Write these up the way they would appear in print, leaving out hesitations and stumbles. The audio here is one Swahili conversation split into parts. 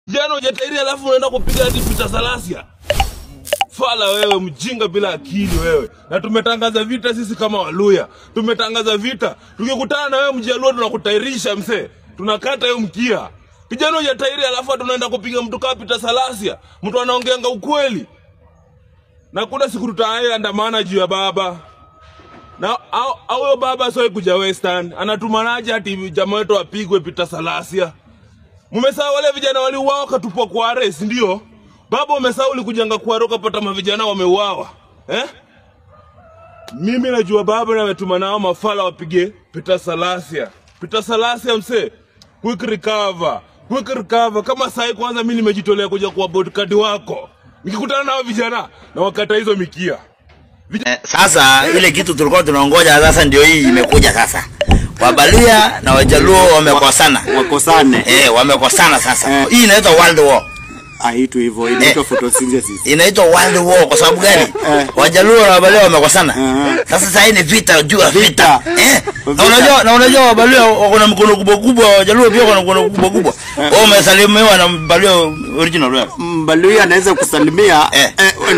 Jana hujatairi alafu unaenda kupiga hadi Peter Salasya. Fala wewe, mjinga bila akili wewe. Na tumetangaza vita sisi kama Waluya. Tumetangaza vita. Tukikutana na wewe Mjaluo tunakutairisha msee. Tunakata hiyo mkia. Kijana hujatairi alafu tunaenda kupiga mtu kama Peter Salasya. Mtu anaongeanga ukweli. Na kuna siku tutaandamana juu ya baba. Na au huyo baba sio kuja Western. Anatumanaje ati jamaa wetu apigwe Peter Salasya? Mmesahau wale vijana waliuawa katupwa kwa arrest, ndio? Baba umesahau ulikujanga kwa roka pata mavijana wameuawa. Eh? Mimi najua baba na ametuma nao mafala wapige Peter Salasya. Peter Salasya mse, quick recover. Quick recover. Kama sai kwanza mimi nimejitolea kuja kuwa bodyguard wako. Nikikutana nao vijana na wakata hizo mikia. Sasa ile kitu tulikuwa tunaongoja sasa ndio hii imekuja sasa. Wabaluya na Wajaluo wamekosana. Wakosane. Wamekosana sasa. Hii inaitwa World War. Haitwi hivyo, inaitwa photosynthesis. Inaitwa World War kwa sababu gani? Wajaluo na Wabaluya wamekosana. Sasa sasa hii ni vita juu ya vita. Na unajua Wabaluya wako na mkono kubwa kubwa, Wajaluo pia wako na mkono kubwa kubwa. Wao wamesalimiwa na Mbaluya original wewe. Mbaluya anaweza kusalimia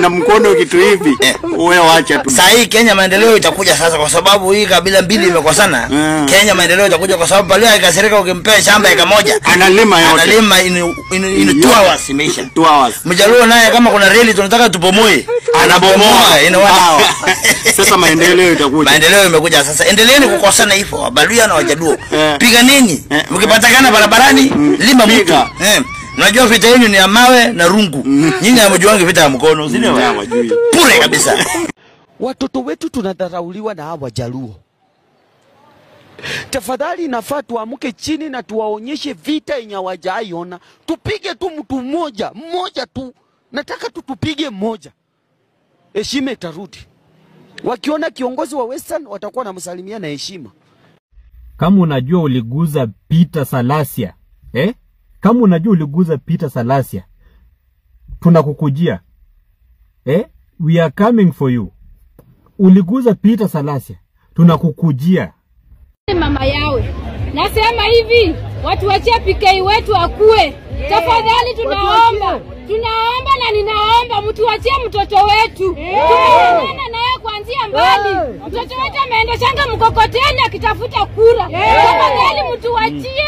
na mkono kitu hivi. Wewe waacha tu. Sasa hii Kenya maendeleo itakuja sasa kwa sababu hii kabila mbili imekosana. Kenya maendeleo itakuja kwa sababu Mbaluya ikasirika ukimpea shamba eka moja. Analima yote. Analima in 2 hours imeisha. 2 hours. Mjaluo naye kama kuna reli tunataka tubomoe, anabomoa inawa. Sasa maendeleo itakuja. Maendeleo imekuja sasa. Endeleeni kukosana hivyo Wabaluya na Wajaluo. Piganeni. Mkipatikana barabarani lima mtu. Unajua vita yenu ni ya mawe na rungu. Nyinyi hamjuangi vita ya mkono, si ndio? Pure kabisa. Watoto wetu tunadharauliwa na hawa Wajaluo. Tafadhali nafaa tuamke chini na tuwaonyeshe vita yenye hawajaiona. Tupige tu mtu mmoja, mmoja tu. Nataka tupige mmoja. Heshima itarudi. Wakiona kiongozi wa Western watakuwa wanamsalimia na heshima. Kama unajua uliguza Peter Salasya, Kama unajua uliguza Peter Salasya, tunakukujia. We are coming for you. Uliguza Peter Salasya, tunakukujia. Mama yawe. Nasema hivi, watu wachie PK wetu akue. Tafadhali tunaomba. Tunaomba na ninaomba mtu wachie mtoto wetu. Tumeonana naye kuanzia mbali. Mtoto wetu ameendeshanga mkokoteni akitafuta kura. Tafadhali mtu wachie.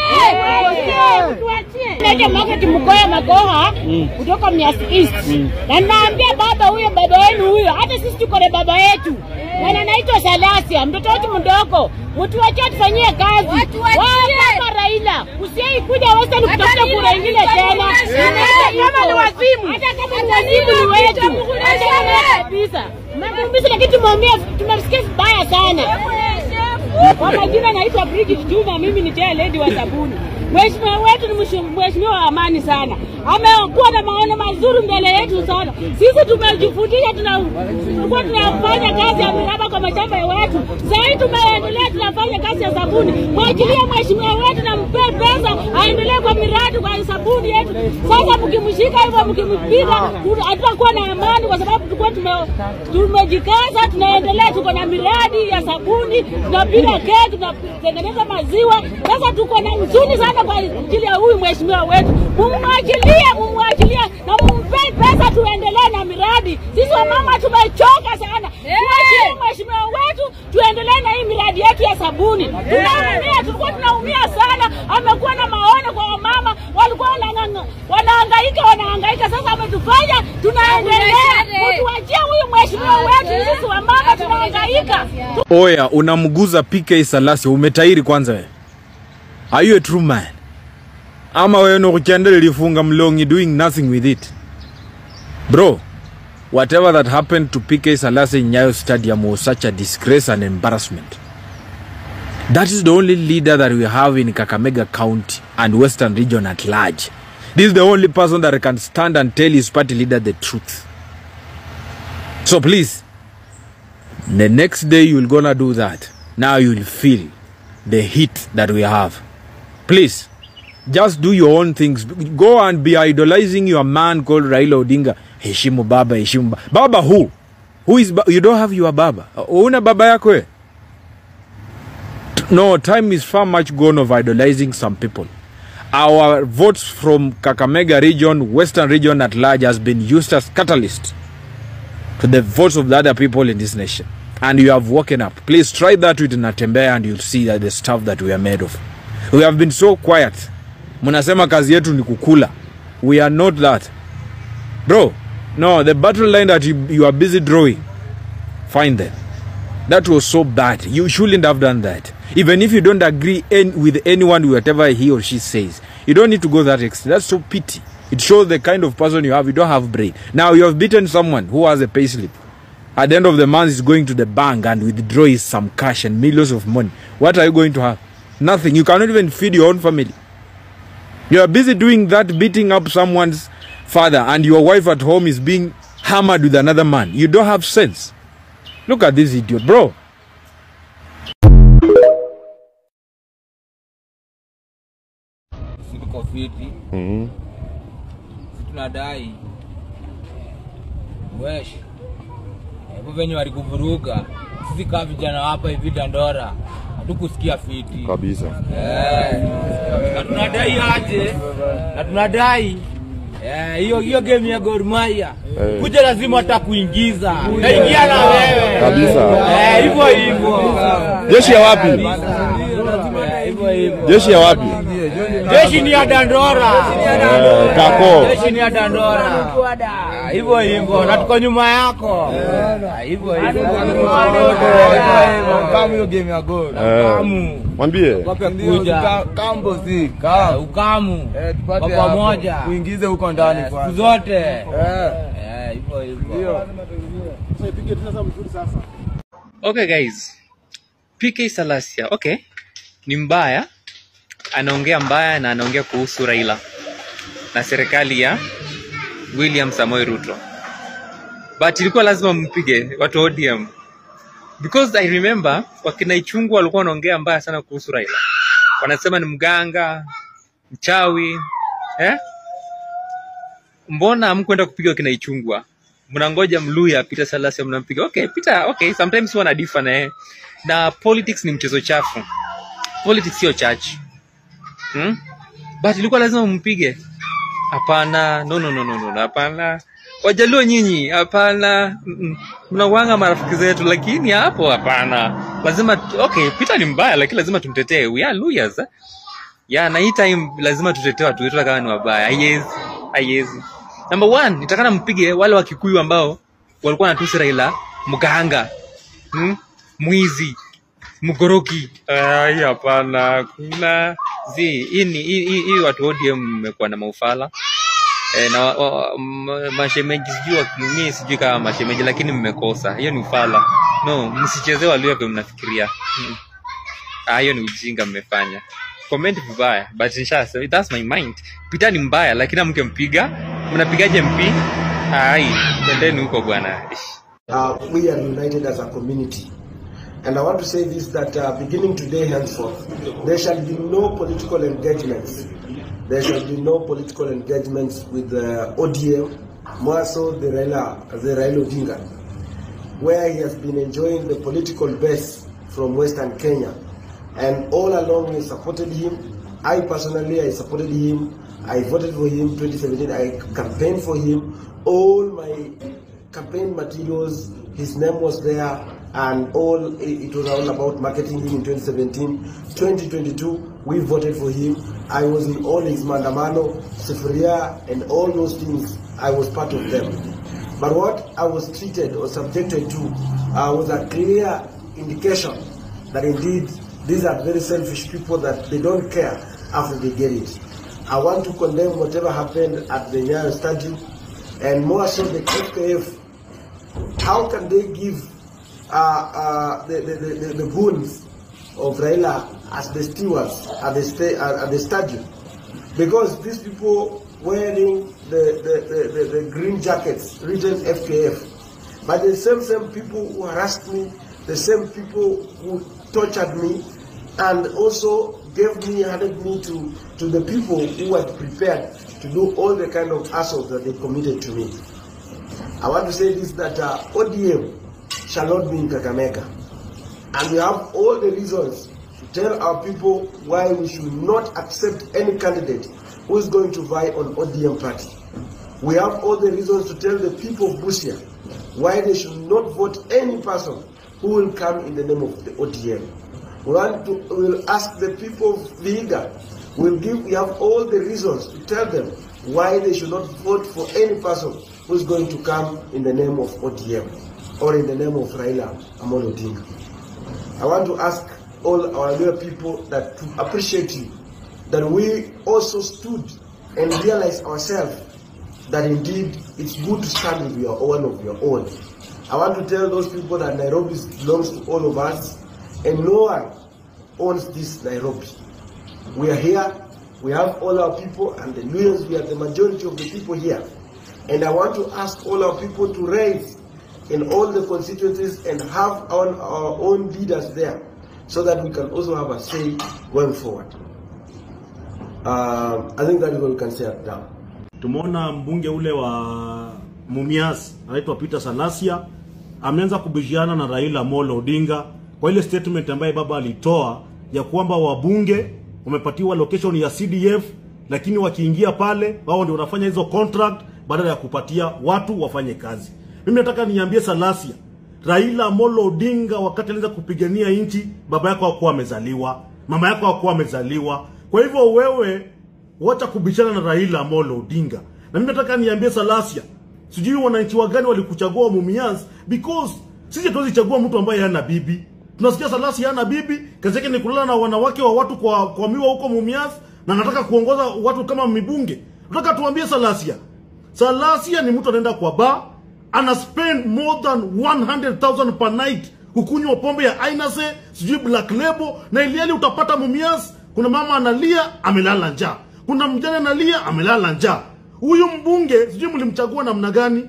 Naitwa Margaret Mkoya Magoha kutoka Mias East. Na naambia baba huyo, baba wenu huyo, hata sisi tuko na baba yetu. Na anaitwa Salasya, mtoto wetu mdogo. Mtu wachie tufanyie kazi. Baba Raila, usiai kuja Western kutafuta kura nyingine tena. Hata kama ni wazimu, hata kama ni wazimu ni wetu. Kabisa. Mambo lakini tumeumia, tumesikia vibaya sana. Kwa majina naitwa Bridget Juma, mimi ni chair lady wa sabuni. Mheshimiwa wetu ni mheshimiwa wa amani sana. Amekuwa na maono mazuri mbele yetu sana. Sisi tumejifundisha, tulikuwa tunafanya kazi ya miraba kwa mashamba ya watu. Sasa hivi tumeendelea tunafanya kazi ya sabuni. Mwachilie mheshimiwa wetu na mpe pesa aendelee kwa miradi kwa sabuni yetu. Sasa mkimshika hivyo mkimpiga hatutakuwa na amani kwa sababu tulikuwa tumejikaza, tunaendelea, tuko na miradi ya sabuni, tunapiga keki, tunatengeneza maziwa. Sasa tuko na huzuni sana kwa ajili ya huyu mheshimiwa wetu. Mumwachilie, mumwachilie na mumpe pesa tuendelee na miradi. Sisi wamama tumechoka sana. Tuachilie mheshimiwa wetu tuendelee na hii miradi yetu ya sabuni. Tunaumia, tulikuwa tunaumia sana. Amekuwa na maono kwa wamama, walikuwa wanahangaika, sasa ametufanya tunaendelea. Tuachie huyu mheshimiwa wetu, sisi wamama tunahangaika. Oya, unamguza PK Salasya, umetairi kwanza wewe. Are you a true man? Ama wewe no kuchandele lifunga mlongi doing nothing with it. Bro, whatever that happened to PK Salasya in Nyayo Stadium was such a disgrace and embarrassment. That is the only leader that we have in Kakamega County and Western region at large. This is the only person that can stand and tell his party leader the truth. So please, the next day you're gonna do that. Now you'll feel the heat that we have. Please, just do your own things. Go and be idolizing your man called Raila Odinga. Heshimu baba, heshimu baba. Baba who? Who is you don't have your baba. Una baba yako? No, time is far much gone of idolizing some people. Our votes from Kakamega region, Western region at large, has been used as catalyst to the votes of the other people in this nation. And you have woken up. Please try that with Natembea and you'll see that the stuff that we are made of. We have been so quiet. Munasema kazi yetu ni kukula. We are not that. Bro, no, the battle line that you are busy drawing, find them. That was so bad. You shouldn't have done that. Even if you don't agree with anyone, whatever he or she says, you don't need to go that extent. That's so pity. It shows the kind of person you have. You don't have brain. Now, you have beaten someone who has a payslip. At the end of the month, he's going to the bank and withdraw some cash and millions of money. What are you going to have? Nothing. You cannot even feed your own family. You are busy doing that, beating up someone's father, and your wife at home is being hammered with another man. You don't have sense. Look at this idiot, bro. Tunadai wesh hapo venye walikuvuruga sisi kama vijana hapa hivi Dandora hatukusikia fiti kabisa. Na tunadai aje? Na tunadai hiyo game ya Gor Mahia kuja lazima atakuingiza. Naingia na wewe kabisa. Hivyo hivyo. Jeshi ya wapi? Hivyo hivyo. Jeshi ya wapi? Jeshi ni ya Dandora. Kako. Jeshi ni ya Dandora. Hivyo hivyo. Na tuko nyuma yako. Hivyo hivyo. Kama hiyo game ya Gor. Ukamu. Mwambie. Kuja. Kambo si. Kam. Ukamu. Tupate pamoja. Uingize huko ndani kwanza. Siku zote. Hivyo hivyo. Sasa ipige tena sasa mzuri sasa. Okay guys. PK Salasya. Okay. Ni mbaya. Anaongea mbaya na anaongea kuhusu Raila na serikali ya William Samoei Ruto. But ilikuwa lazima mpige watu ODM. Because I remember wakina Ichung'wah walikuwa wanaongea mbaya sana kuhusu Raila. Wanasema ni mganga, mchawi, eh? Mbona hamkwenda kupiga wakina Ichung'wah? Mnangoja Mluya Peter Salasya mnampiga. Okay, Peter, okay, sometimes huwa anadifa na yeye. Na politics ni mchezo chafu. Politics sio church. But ilikuwa lazima mpige. Hapana, no, hapana. Wajaluo nyinyi, hapana. Mnawanga marafiki zetu lakini hapo hapana. Lazima okay, Peter ni mbaya lakini lazima tumtetee. We are lawyers. Eh? Yeah, na hii time lazima tutetee watu wetu kama ni wabaya. Haiwezi. Number 1, nitakana mpige wale wa Kikuyu ambao walikuwa wanatusi Raila, mganga. Mwizi, mgoroki. Ai, hapana. Kuna zi hii watu ODM mmekuwa na maufala. Na mashemeji sijui mimi sijui kama mashemeji lakini mmekosa. Hiyo ni ufala. No, msichezee walio kwa mnafikiria. Hiyo ni ujinga mmefanya. Comment vibaya, but inshallah that's my mind. Peter ni mbaya lakini mkempiga, mnapigaje MP? Ai, twendeni huko bwana. We are united as a community. And I want to say this, that beginning today henceforth, there shall be no political engagements. There shall be no political engagements with the ODM, more so the Raila Odinga, where he has been enjoying the political base from Western Kenya. And all along we supported him. I personally, I supported him. I voted for him 2017. I campaigned for him. All my campaign materials, his name was there, and all it was all about marketing him in 2017. 2022, we voted for him. I was in all his mandamano, sufuria, and all those things. I was part of them. But what I was treated or subjected to was a clear indication that indeed these are very selfish people, that they don't care after they get it. I want to condemn whatever happened at the Nyayo Stadium, and more so the FKF. How can they give the goons of Raila as the stewards at the stadium? Because these people wearing the green jackets written FKF, but the same people who harassed me, the same people who tortured me, and also handed me to the people who had prepared to do all the kind of assault that they committed to me. I want to say this, that ODM shall not be in Kakamega. And we have all the reasons to tell our people why we should not accept any candidate who is going to vie on ODM party. We have all the reasons to tell the people of Busia why they should not vote any person who will come in the name of the ODM. We will ask the people of Vihiga. We have all the reasons to tell them why they should not vote for any person who is going to come in the name of ODM or in the name of Raila Amolo Odinga. I want to ask all our Luo people that to appreciate you, that we also stood and realized ourselves that indeed it's good to stand with your own of your own. I want to tell those people that Nairobi belongs to all of us and no one owns this Nairobi. We are here, we have all our people, and the Luyans, we are the majority of the people here. And I want to ask all our people to raise in all the constituencies and have our own leaders there so that we can also have a say going forward. I think that is what we can say now. Tumeona mbunge ule wa Mumias anaitwa Peter Salasya ameanza kubishiana na Raila Amolo Odinga kwa ile statement ambaye baba alitoa ya kwamba wabunge wamepatiwa location ya CDF, lakini wakiingia pale wao ndio wanafanya hizo contract badala ya kupatia watu wafanye kazi. Mimi nataka niambie Salasya, Raila Amolo Odinga wakati alianza kupigania nchi, baba yako hakuwa amezaliwa, mama yako hakuwa amezaliwa. Kwa hivyo wewe wacha kubishana na Raila Amolo Odinga. Na mimi nataka niambie Salasya, sijui wananchi wa gani walikuchagua Mumias, because sisi hatuwezi chagua mtu ambaye hana bibi. Tunasikia Salasya hana bibi, kazi yake ni kulala na wanawake wa watu kwa miwa huko Mumias, na nataka kuongoza watu kama mibunge. Nataka tuambie Salasya, Salasya ni mtu anaenda kwa bar, ana spend more than 100,000 per night kukunywa pombe ya Ainase, sijui Black Label, na iliali utapata Mumias kuna mama analia amelala njaa, kuna mjane analia amelala njaa. Huyu mbunge sijui mlimchagua namna gani?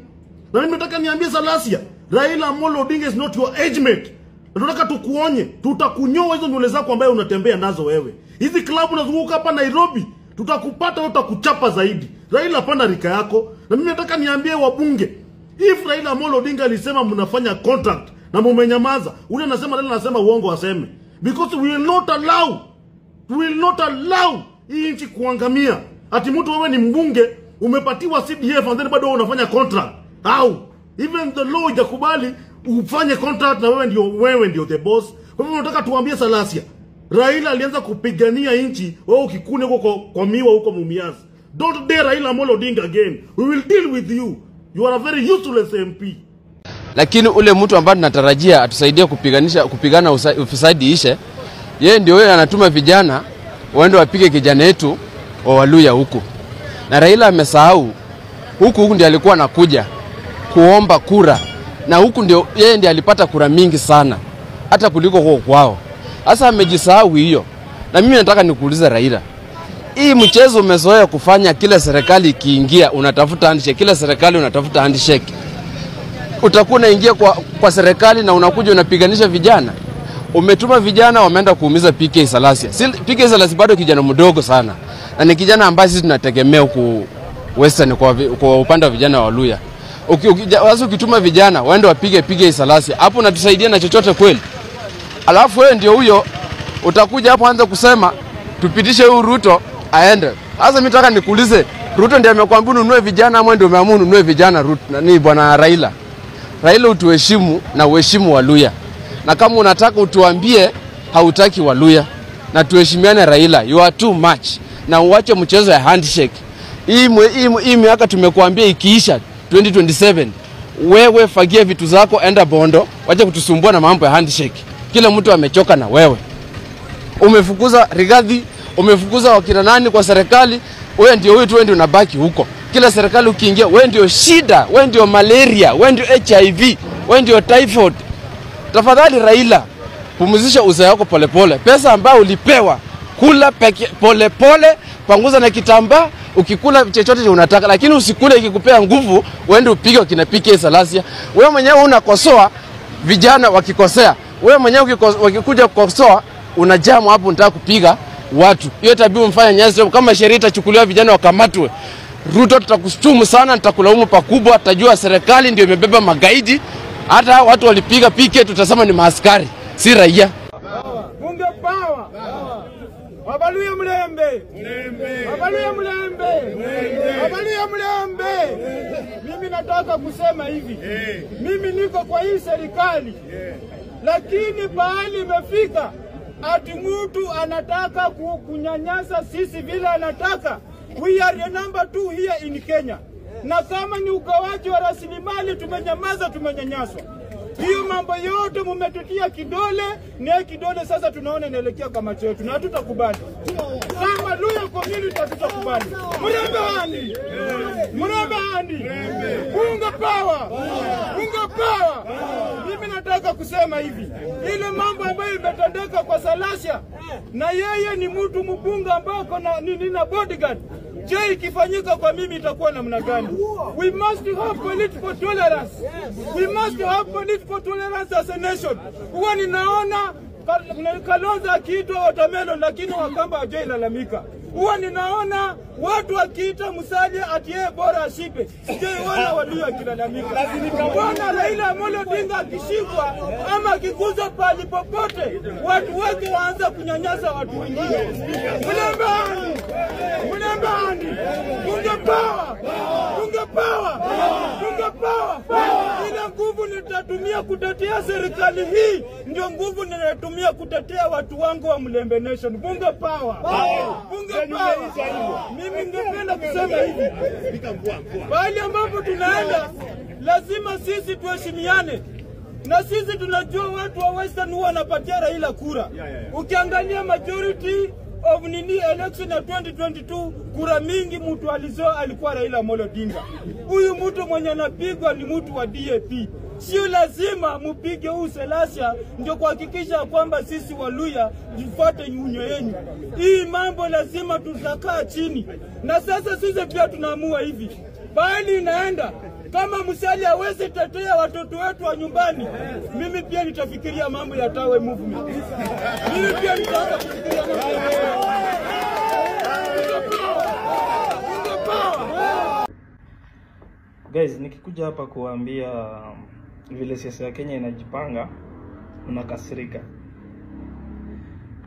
Na mimi nataka niambie Salasya, Raila Amolo Odinga is not your age mate. Nataka tukuonye, tutakunyoa hizo nywele zako ambaye unatembea nazo wewe. Hizi klabu unazunguka hapa Nairobi, tutakupata na tutakuchapa zaidi. Raila, panda rika yako. Na mimi nataka niambie wabunge, if Raila Amolo Odinga alisema mnafanya contract na mumenyamaza, ule anasema Raila anasema uongo aseme. Because we will not allow, we will not allow hii nchi kuangamia. Ati mtu wewe ni mbunge, umepatiwa CDF and then bado unafanya contract. How? Even the law haijakubali ufanye contract na wewe ndio the boss. Kwa hivyo nataka tuambie Salasya, Raila alianza kupigania nchi, wewe ukikune huko kwa miwa huko Mumias. Don't dare Raila Amolo Odinga again. We will deal with you. You are a very useless MP. Lakini ule mtu ambaye tunatarajia atusaidie kupigana ufisadi ishe, yeye ndio yeye anatuma vijana waende wapige kijana yetu wa Waluya huku. Na Raila amesahau huku huku ndiye alikuwa anakuja kuomba kura, na huku ndio yeye ndiye alipata kura mingi sana hata kuliko huko kwao. Sasa amejisahau hiyo. Na mimi nataka nikuulize Raila, hii mchezo umezoea kufanya, kila serikali ikiingia unatafuta handshake, kila serikali unatafuta handshake. Utakuwa unaingia kwa serikali na unakuja unapiganisha vijana. Umetuma vijana wameenda kuumiza PK Salasya. PK Salasya bado kijana mdogo sana, na ni kijana ambaye sisi tunategemea huku Western kwa upande wa vijana wa Luya. Ukituma vijana waende wapige PK Salasya, hapo unatusaidia na chochote kweli? Alafu wewe ndio huyo utakuja hapo anza kusema tupitishe huyu Ruto aende. Sasa mimi nataka nikuulize, Ruto ndiye amekwambia ununue vijana ama ndio umeamua ununue vijana Ruto? Nani bwana Raila? Raila, utuheshimu na uheshimu Waluya. Na kama unataka utuambie hautaki Waluya, na tuheshimiane Raila, you are too much. Na uache mchezo ya handshake. Hii miaka tumekuambia ikiisha 2027, wewe fagia vitu zako, enda Bondo, wacha kutusumbua na mambo ya handshake. Kila mtu amechoka na wewe. Umefukuza Rigathi, umefukuza wakina nani kwa serikali, wewe ndio huyu tu, wewe ndio unabaki huko. Kila serikali ukiingia, wewe ndio shida, wewe ndio malaria, wewe ndio HIV, wewe ndio typhoid. Tafadhali Raila, pumzisha uzee wako polepole. Pesa ambayo ulipewa, kula pole pole, panguza na kitambaa, ukikula chochote unataka, lakini usikule ikikupea nguvu uende upige kina PK Salasya. Wewe mwenyewe unakosoa vijana wakikosea. Wewe mwenyewe wakikuja kukosoa unajamu hapo unataka kupiga watu. Hiyo tabia umfanya Nyasi, kama sheria itachukuliwa vijana wakamatwe. Ruto, tutakushtumu sana, nitakulaumu pakubwa, tutajua serikali ndio imebeba magaidi. Hata watu walipiga PK tutasema ni maaskari, si raia. Bunge power. Wabaluya mlembe. Wabaluya mlembe. Wabaluya mlembe. Mimi nataka kusema hivi. Mimi niko kwa hii serikali. Lakini pahali imefika ati mtu anataka kunyanyasa sisi vile anataka. We are the number 2 here in Kenya. Na kama ni ugawaji wa rasilimali tumenyamaza, tumenyanyaswa. Hiyo mambo yote mumetutia kidole, na kidole sasa tunaona inaelekea kwa macho yetu na hatutakubali. Kama Luya community hatutakubali. Mrembe handi. Mrembe handi. Bunge power. Bunge power. Mimi nataka kusema hivi. Ile mambo ambayo imetendeka kwa Salasya, na yeye ni mtu mbunge ambaye kuna nina bodyguard. Je, ikifanyika kwa mimi itakuwa namna gani? We must have political tolerance. We must have political tolerance as a nation. Huwa ninaona Kalonzo akiitwa watermelon lakini Wakamba hawajailalamika. Huwa ninaona watu wakiita Musalia ati yeye bora ashibe. Sijaiona Waluya akilalamika. Bwana Raila Amolo Odinga akishikwa ama akiguzwa pahali popote, watu wake waanza kunyanyasa watu wengine. Mlembe handi. Mlembe handi. Bunge power. Bunge power. Bunge power. Ile nguvu nitatumia kutetea serikali hii ndio nguvu ninatumia kutetea watu wangu wa Mlembe Nation. Bunge power. Bunge power. Mimi ningependa kusema hivi. Pahali ambapo tunaenda lazima sisi tuheshimiane. Na sisi tunajua watu wa Western huwa wanapatia Raila kura. Ukiangalia majority of nini election ya 2022, kura mingi mtu alizoa alikuwa Raila Amolo Odinga. Huyu mtu mwenye anapigwa ni mtu wa DAP. Sio lazima mupige huu Salasya ndio kuhakikisha kwamba sisi Waluya tufuate nyunyo yenu. Hii mambo lazima tutakaa chini. Na sasa sisi pia tunaamua hivi. Bali inaenda kama Musalia hawezi tetea watoto wetu wa nyumbani, mimi pia nitafikiria mambo ya Tawe movement. Mimi pia nitaanza kufikiria mambo ya Tawe. Guys, nikikuja hapa kuambia vile siasa ya Kenya inajipanga, unakasirika.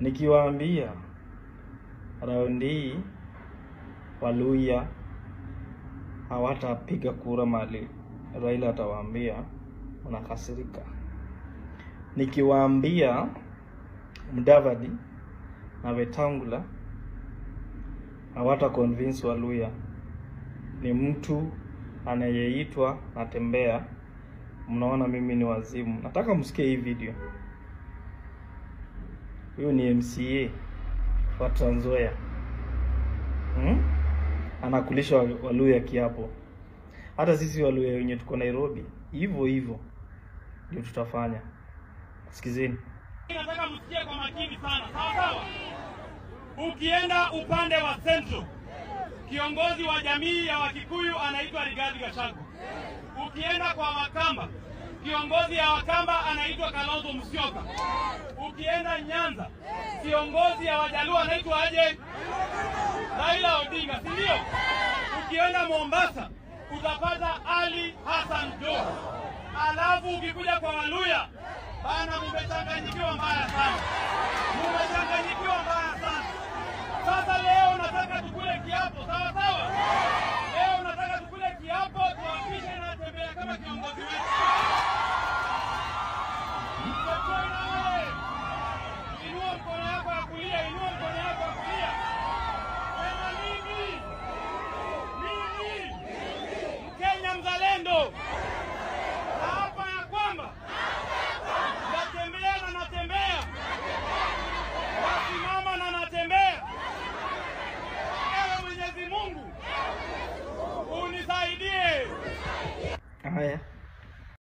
Nikiwaambia raundi hii Waluya hawatapiga kura mali Raila atawaambia, unakasirika. Nikiwaambia Mudavadi na Wetangula hawata convince Waluya, ni mtu anayeitwa Natembea, mnaona mimi ni wazimu. Nataka msikie hii video. Huyu ni MCA wa Trans Nzoia. Anakulisha Waluya kiapo. Hata sisi Waluya wenye tuko Nairobi hivyo hivyo ndio tutafanya. Sikizeni. Nataka msikie kwa makini sana. Sawa sawa. Ukienda upande wa Central, kiongozi wa jamii ya Wakikuyu anaitwa Rigathi Gachagua. Ukienda kwa Wakamba, kiongozi ya Wakamba anaitwa Kalonzo Musyoka. Ukienda Nyanza, kiongozi ya Wajaluo anaitwa aje? Raila Odinga, si ndio? Ukienda Mombasa utapata Ali Hassan Joho. Alafu ukikuja kwa Waluya, bana, mmechanganyikiwa mbaya sana. Mmechanganyikiwa mbaya sana. Sasa leo nataka tukule kiapo, sawa sawa? Leo nataka tukule kiapo, tuapishe na Natembea kama kiongozi wetu. Inua mkono yako ya kulia, inua mkono yako ya kulia. Sema mimi. Mimi. Mkenya mzalendo. Na hapa ya kwamba natembea na natembea. Nasimama na natembea. Ewe Mwenyezi Mungu unisaidie. Haya,